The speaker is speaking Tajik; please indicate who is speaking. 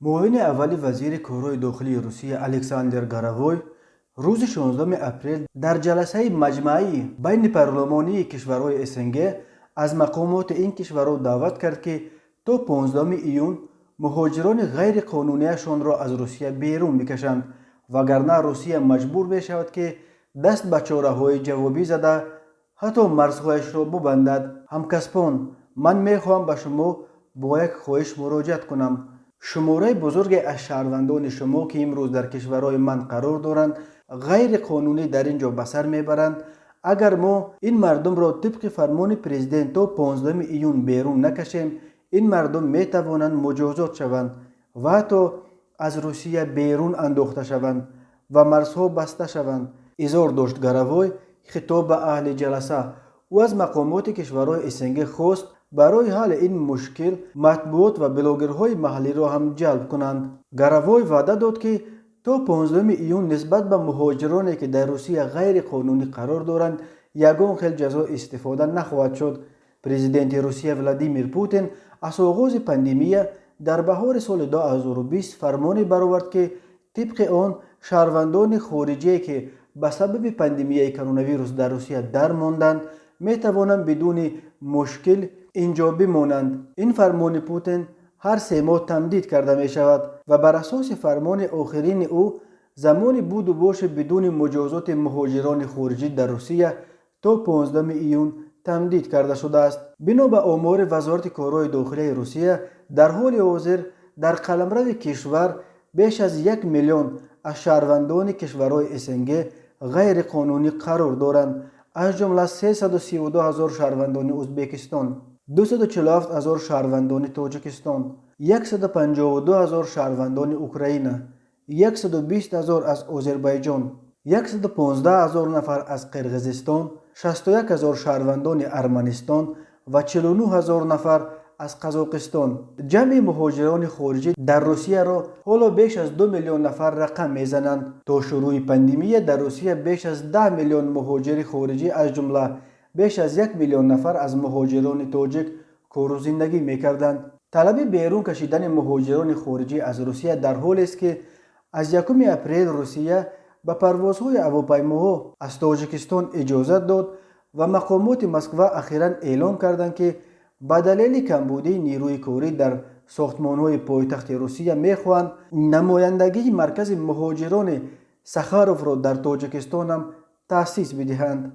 Speaker 1: Муовини аввали вазири корҳои дохилии Русия Александр Горовой рӯзи 16 апрел дар ҷаласаи маҷмаи байни парлумонии кишварҳои СНГ аз мақомоти ин кишварҳо даъват кард, ки то 15 июн муҳоҷирони ғайриқонунияшонро аз Русия берун бикашанд, вагарна Русия маҷбур мешавад, ки даст ба чораҳои ҷавобӣ зада, ҳатто марзҳояшро бубандад. Ҳамкасбон, ман мехоҳам ба шумо бо як хоҳиш муроҷиат кунам. Шумораи бузурге аз шаҳрвандони шумо, ки имрӯз дар кишварҳои ман қарор доранд, ғайриқонунӣ дар ин ҷо ба сар мебаранд. Агар мо ин мардумро тибқи фармони президент то 15 июн берун накашем, ин мардум метавонанд муҷозот шаванд ва ҳатто аз Русия берун андохта шаванд ва марзҳо баста шаванд, изҳор дошт Горовой хитоб ба аҳли ҷаласа. Ӯ аз мақомоти кишварҳои СНГ хост, барои ҳалли ин мушкил матбуот ва блогерҳои маҳаллиро ҳам ҷалб кунанд. Горовой ваъда дод, ки то 15 июн нисбат ба муҳоҷироне, ки дар Русия ғайриқонунӣ қарор доранд, ягон хел ҷазо истифода нахоҳад шуд. Президенти Русия Владимир Путин аз оғози пандемия дар баҳори соли 2020 фармоне баровард, ки тибқи он шаҳрвандони хориҷие, ки ба сабаби пандемияи коронавирус дар Русия дармонданд, метавонанд бидуни мушкил инҷо бимонанд. Ин фармони Путин ҳар 3 моҳ тамдид карда мешавад ва бар асоси фармони охирини ӯ замони буду боши бидуни муҷозоти муҳоҷирони хориҷӣ дар Русия то 15 июн тамдид карда шудааст. Бино ба омори Вазорати корҳои дохилияи Русия, дар ҳоли ҳозир дар қаламрави кишвар беш аз 1 миллион аз шаҳрвандони кишварҳои СНГ ғайриқонунӣ қарор доранд, аз ҷумла 332 ҳазор шаҳрвандони Ӯзбекистон, 247 ҳазор шаҳрвандони Тоҷикистон, 152 ҳазор шаҳрвандони Украина, 120 ҳазор аз Озарбойҷон, 115 ҳазор нафар аз Қирғизистон, 61 ҳазор шаҳрвандони Арманистон ва 49 ҳазор нафар аз Қазоқистон. Ҷамъи муҳоҷирони хориҷӣ дар Русияро ҳоло беш аз 2 миллион нафар рақам мезананд. То шурӯъи пандемия дар Русия беш аз 10 миллион муҳоҷири хориҷӣ, аз ҷумла беш аз 1 миллион нафар аз муҳоҷирони тоҷик, кору зиндагӣ мекарданд. Талаби берун кашидани муҳоҷирони хориҷӣ аз Русия дар ҳолест, ки аз 1 апрел Русия ба парвозҳои ҳавопаймоҳо аз Тоҷикистон иҷозат дод ва мақомоти Москва ахиран эълон карданд, ки ба далели камбудии нерӯи корӣ дар сохтмонҳои пойтахти Русия мехоҳанд намояндагии маркази муҳоҷирони Сахаровро дар Тоҷикистон ҳам таъсис бидиҳанд.